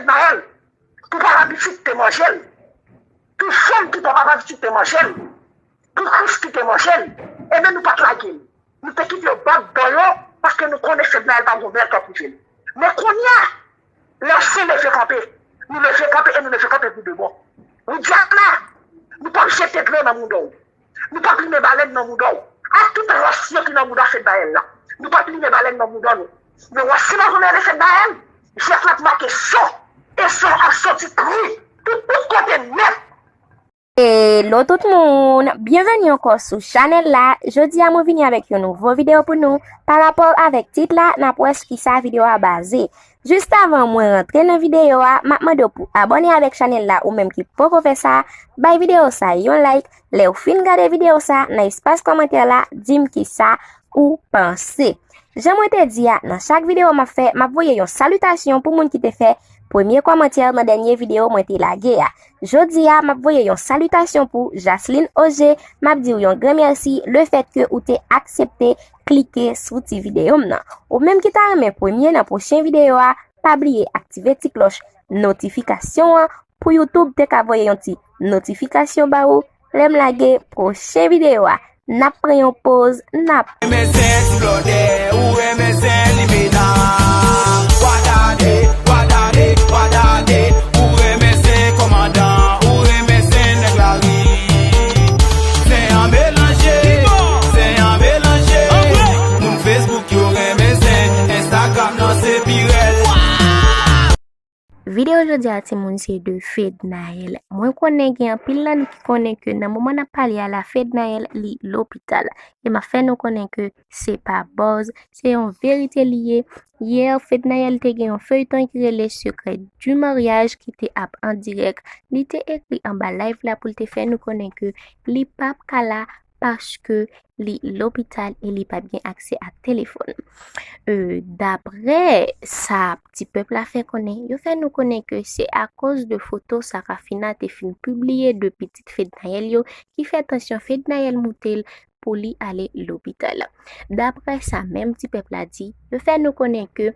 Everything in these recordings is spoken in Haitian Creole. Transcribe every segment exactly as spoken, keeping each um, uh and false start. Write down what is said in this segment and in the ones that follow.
Fednaelle, pou papa pitit te manje l, pou fanm ki pa papa pitit te manje l, pou Christie te manje l, ebyen nou pa t lage l. Nou te kite yo bat dan yo, paske nou konnen Fednaelle pa gen yon mèt k ap rive l. Men kounye a, lè se leve kanpe, nou leve kanpe e nou leve kanpe pou de bon. Widiana, nou p ap jete dlo nan mouda w. Nou p ap limen balèn nan mouda w. Ak tout rès yo ki nan mouda Fednaelle la. Nou p ap limen balèn nan mouda nou. Men wè si nou vin rele Fednaelle, jès la ap make son. E son ap soti kri. Tout, tout kote nèt. Hello tout moun, byenveni ankò sou chanèl la. Jodi a mwen vini avèk yon nouvo videyo pou nou. Pa rapò avèk tit la, n ap wè sou kisa videyo a baze. Jis avan mwen rantre nan videyo a, m ap mande w pou abòne avèk chanèl la ou menm ki poko fè sa, bay videyo sa yon like, lè w fin gade videyo sa, nan espas kòmantè la, di m kisa ou panse. Jan mwen te di a, nan chak videyo m ap fè, m ap voye yon salitasyon pou moun ki te fè premye kòmantè nan dènye videyo mwen te lage a. Jodi a, m ap voye yon salitasyon pou Jasline Auger, m ap di w yon gran mèsi lefètke ou te aksepte klike sou ti videyo m nan. Ou menm ki ta renmen premye nan pwochen videyo a, pa bliye aktive ti klòch notifikasyon an pou YouTube te ka voye yon ti notifikasyon ba ou lè m lage pwochen videyo a. N ap pran yon poz, n ap. Renmen zen ti blòdè, ou renmen zen limena. Wadade, wadade, wadade, ou renmen zen kòmandan, ou renmen zen nèg lari. Zen an melanje, zen an melanje. Moun Facebook yo renmen zen, Instagram nan se pi rèd. Videyo jodi a timoun se de Fednaelle. Mwen konnen gen anpil nan nou ki konnen ke nan moman n ap pale a la Fednaelle li lopital. E m ap fè nou konnen ke se pa buzz, se yon verite li ye. Yè Fednaelle te gen yon feyton ki rele Secret du mariage ki te ap an dirèk. Li te ekri anba live la pou l te fè nou konnen ke li p ap ka la paske li lopital e li p ap gen aksè ak telefòn. E, daprè sa ti pèp la fè konnen, yo fè nou konnen ke se akoz de foto Sarafina te fin pibliye de pitit Fednaelle yo ki fè tansyon Fednaelle moute l pou li ale lopital. Daprè sa menm ti pèp la di, yo fè nou konnen ke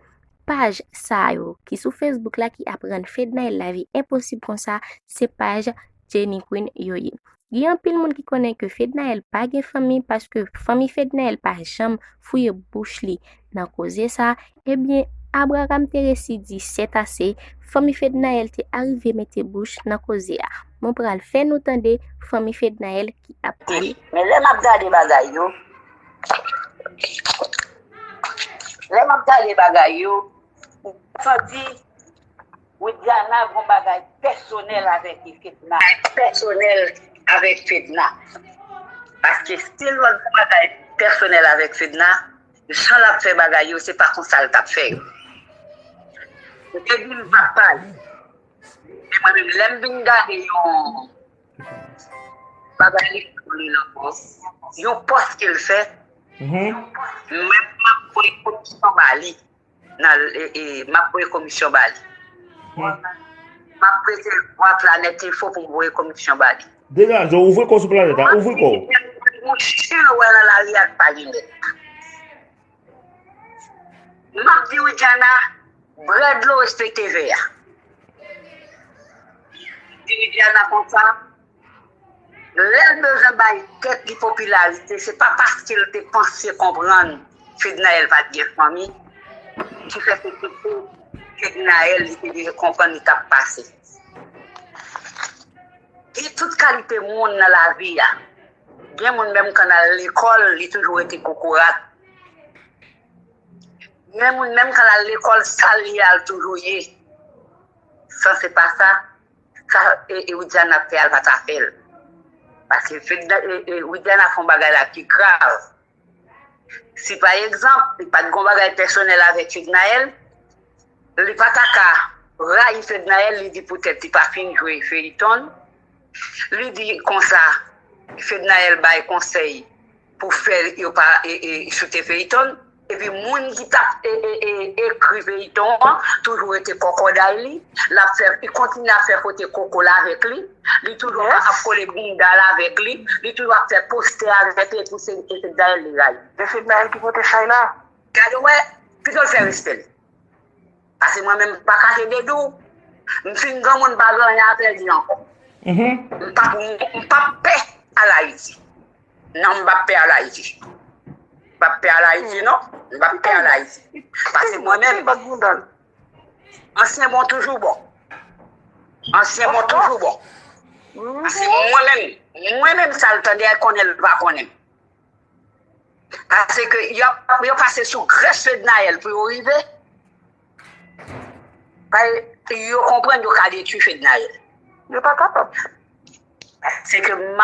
paj sa yo ki sou Facebook la ki ap rann Fednaelle lavi enposib konsa, se paj Jenny Queen yo ye. Gen anpil moun ki konnen ke Fednaelle pa gen fanmi paske fanmi Fednaelle pa janm fouye bouch li nan koze sa. Ebyen, Abraham te resi di c'est assez, fanmi Fednaelle te arive mete bouch nan koze a. Mwen pral fè nou tande fanmi Fednaelle ki ap pale. Men lè m ap gade bagay yo, lè m ap gade bagay yo, m santi Widiana gon bagay pèsonèl avèk Fedna. Pèsonèl avèk Fedna. Paske si l wè gon bagay pèsonèl avèk Fedna, jan l ap fè bagay yo, se pa konsa l t ap fè yo. M te di m p ap pale. Men mwen menm, lè m vin gade yon bagay li fè pou li nan pòs, yon pòs ke l fè, mwen menm m ap voye komisyon ba li. Nan, e, e, m ap voye komisyon ba li. M ap rete bwa Planèt Enfo pou m voye komisyon ba li. Degaje w, ouvri kò w sou Planèt la, ouvri kò w. Mouche wè nan lari a k pa gen nèt. M ap di Widiana, bwè dlo, respekte vè a. Di Widiana konsa, lè l bezwen bay tèt li popilarite, se pa paske l te panse konprann Fednaelle pa t gen fanmi ki fè se kite Fednaelle li te deja konprann li t ap pase. Gen tout kalite moun nan lavi a. Gen moun menm kan l al lekòl, li toujou rete kokorat. Gen moun menm kan l al lekòl, sa l ye a l toujou ye. San se pa sa, sa e, e Widiana ap fè a l pa ta fè l. Paske Fedna, e, e Widiana fè yon bagay la ki grav. Si pa egzanp, li pa t gon bagay pèsonèl avèk Fednaelle, li pa ta ka rayi Fednaelle, li di poutèt li pa fin jwe feyton. Li di konsa, Fednaelle bay konsèy pou fè yo pa e, e, choute feyton. Epi moun ki t ap e, e, e, ekri feyton an toujou rete kòkòday li. L ap fè, li kontinye ap fè fwote koko l avèk li. Li toujou ap kole bounda l avèk li. Li toujou ap fè postè avèk li. Epi se, se Fednaelle li rayi. Se Fednaelle ki pote chay la. Gade w wè, pito l fè respè l. Paske mwen menm m pa kache de di w, M fin granmoun, m pa gen anyen a pèdi ankò. M p ap, m p ap pè al Ayiti. Non, m p ap pè al Ayiti. M p ap pè al Ayiti, non. M p ap pè al Ayiti. Paske mwen menm, ansyen bon toujou bon. Ansyen bon toujou bon. Paske mwen menm, mwen menm sa l tande a konnen l pa konnen. Paske yo, yo pase sou grès Fednaelle pou yo rive. Yo konprann yo ka detwi Fednaelle. Yo pa kapab. Paske m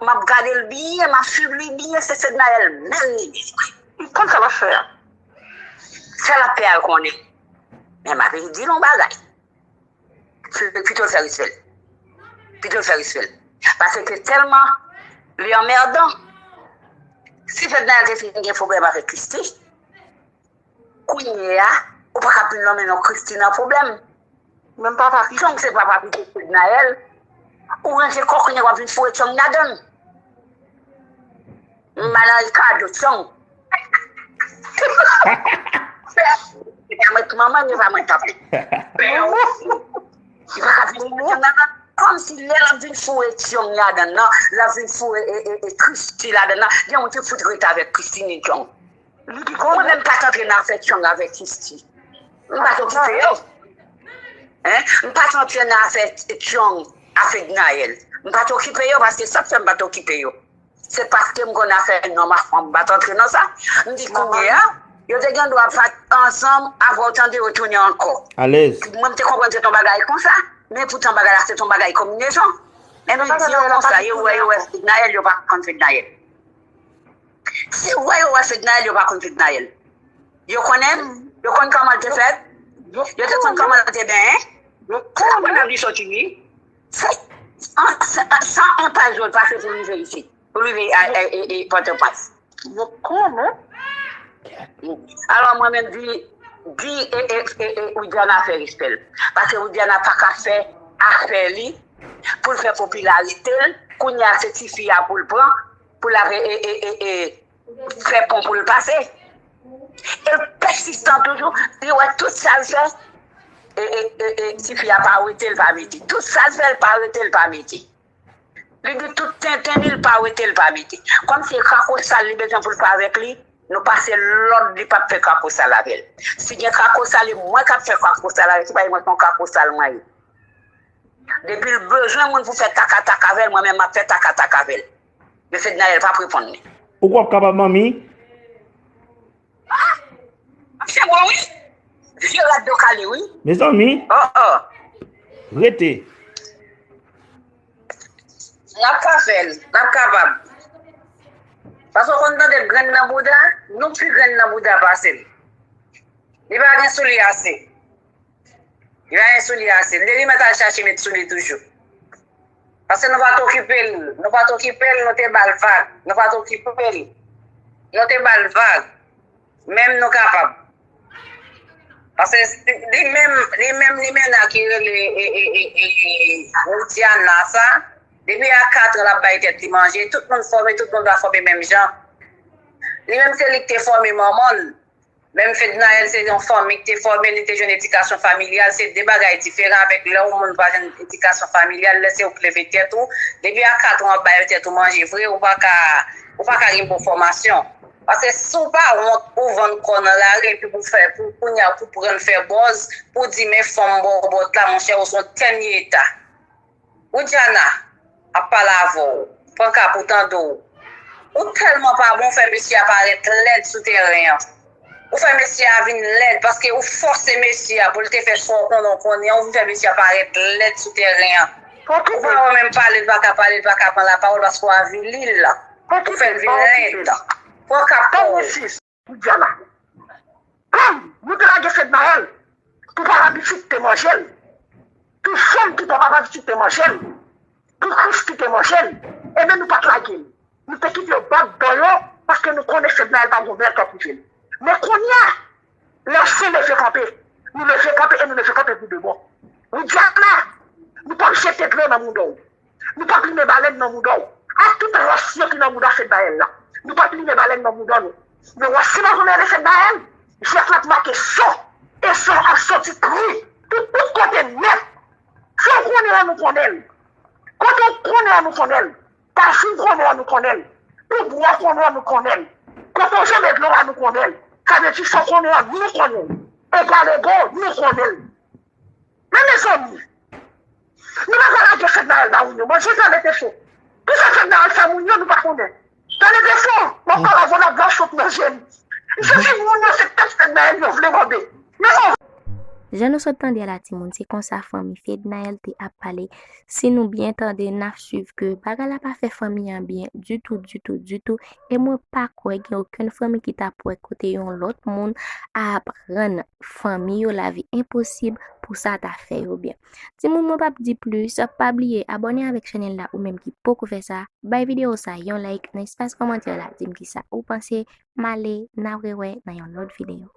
ap gade l byen, m ap swiv li byen, se Fednaelle menm li bezwen. Li konn sa l ap fè a. Sa l ap fè a l konnen. Men m ap di l yon bagay. Pito l fè respè l. Pito l fè respè l. Paske tèlman li anmèdan. Si Fednaelle te fin gen pwoblèm avèk Christie, kounye a, ou pa ka vin lonmen non Christie nan pwoblèm. Menm papa Christie. Tyong se papa pito Fednaelle. Ou ranje kò kounye a w ap vin foure Tyong ladan l. M al nan kado Tyong. Se pa mwen k manman, se pa mwen k papa. Li pa ka vin foure Tyong ladan. Kòmsi lè l ap vin foure Tyong ladan nan, l ap vin foure e, e, e, Christie ladan nan, gen moun ki fout ret avèk Christie ni Tyong. Mwen menm pa t antre nan afè Tyong avèk Christie. M pa t okipe yo. Hein? M pa t antre nan afè Tyong, afè Fednaelle. M pa t okipe yo paske sa k fè m pa t okipe yo. Se paske m konn afè nonm ak fanm, m pa t antre nan sa. M di kounye a, yo te gen dwa pa t ansanm, apre w tande yo tounen ankò. Alèz. Mwen m te konprann se t on bagay konsa, men poutan bagay la se t on bagay konbinezon. Men m di yo konsa, yo wè, yo wè Fednaelle, yo pa konn Fednaelle. Se wè yo wè Fednaelle, yo pa konn Fednaelle. Yo konnen, yo konn kòman l te fèt, yo te konn kòman l te benyen. Kote l ap li soti, wi. Se, an, se, san anpaj yo l pase pou l rive isit. Pou l rive a, a, e, e, Pòtoprens. Yo konnen. Alò, mwen menm di, di, e, e, e, e, Widiana fè respè l. Paske Widiana pa ka fè afè li pou l fè popilarite l. Kounye a, se tifi a pou l pran, pou l ap, e, e, e, e, fè pon pou l pase. E l pèsistan toujou. Li wè tout sa l fè. E, e, e, e, tifi a pa wete l pa mete. Tout sa l fè, l pa wete l pa mete. Li di tout tenten li, l pa wete l pa mete. Kòm se krakosa li bezwen pou l fè avèk li, nou pase lòd li p ap fè krakosa l avè l. Si gen krakosa li, mwen k ap fè krakosa l avè l, se pa mwen se yon krakosa l mwen ye. Depi l bezwen moun pou fè takataka avè l, mwen menm m ap fè takataka avè l. Men Fednaelle p ap reponn li. Ou kwè w ap kapab, manmi? Ah! Ap fè bon, wi. Vye rad do kale, wi. Mezanmi. Oh, oh. Rete. N ap ka fè l. N ap kapab. Paske w konn tande grenn nan bouda, nou pi grenn nan bouda pase l. Li pa gen soulye ase. Li pa gen soulye ase. Li mèt al chache met soulye toujou. Paske nou pa t okipe l. Nou pa t okipe l, nou te ba l vag. Nou pa t okipe l. Nou te ba l vag. Menm nou kapab. Paske li menm, li menm, li menm nan ki rele, e, e, e, e, e, Widiana sa. Depi a kat an, l ap bay tèt li manje. Tout moun fòme, tout moun pa fòme menm jan. Li menm se li ki te fòme manman l. Menm Fednaelle se yon fanmi ki te fòme, li te jwenn edikasyon familyal, se de bagay diferan avèk lè yon moun pa jwenn edikasyon familyal, lè se ou k leve tèt ou, depi a kat an w ap bay tèt ou manje vre, ou pa ka, ou pa ka gen bon fòmasyon. Paske si w pa wont, ou vann kò w nan lari, epi pou fè, pou kounye a, pou pran fè bòz, pou di men fanm bòbòt la, monchè, ou se yon tènye eta. Widiana ap pale avè w. Pran ka pou tande w. Ou tèlman pa bon, ou fè mesye a parèt lèd sou tèren an. Ou fè mesye a vin lèd paske ou fòse mesye a pou l te fè sa w konnen w konnen an, ou vin fè mesye a parèt lèd sou tèren an. Ou pa wè menm pale, l pa ka pale, l pa ka pran lapawòl paske w avili l. Ou fè l vin lèd. Pran ka pou w. Widiana. Kòm nou te lage Fednaelle, pou papa pitit te manje l, pou fanm ki papa pitit te manje l, pou Christie te manje l, ebyen nou pa t lage l. Nou te kite yo bat dan yo, paske nou konnen Fednaelle pa gen yon mèt k ap rive l. Men kounye a, lè w se leve kanpe, nou leve kanpe e nou leve kanpe pou de bon. Widiana, nou p ap jete dlo nan mouda w. Nou p ap limen balèn nan mouda w. Ak tout ras yo ki nan mouda Fednaelle la. Nou p ap limen balèn nan mouda nou. Men w ap si nan jounen de Fednaelle, jwèt la ap make son. E son ap soti kri. Tout, tout kote nèt. konnen an, nou konnen l. Kote w konnen an, nou konnen l. Pafim konnen an, nou konnen l. Pibwa konnen an, nou konnen l. Kote w janbe dlo a, nou konnen l. Sa vle di sa w konnen an, nou konnen l. Egal ego, nou konnen l. Men mezanmi, nou pa ka lage Fednaelle ba moun yo. Manje sa mete fon. Kisa Fednaelle fè moun yo, nou pa konnen. Tande de fon, mwen pa la vòlò glas sot nan je m. M sezi moun yo se tèt Fednaelle yo vle mande. Men bon. Jan nou sot tande a la timoun, se konsa fanmi Fednaelle te ap pale. Si nou byen tande, n ap swiv ke bagay la pa fè fanmi an byen ditou, ditou, ditou. E mwen pa kwè gen okenn fanmi ki t ap wè kote yon lòt moun ap rann fanmi yo lavi enposib pou sa ta fè yo byen. Timoun, mwen p ap di plis, pa bliye abòne avèk chanèl la ou menm ki poko fè sa, bay videyo sa yon like nan espas kòmantè la, di m kisa ou panse, m ale, n ap rewè nan yon lòt videyo.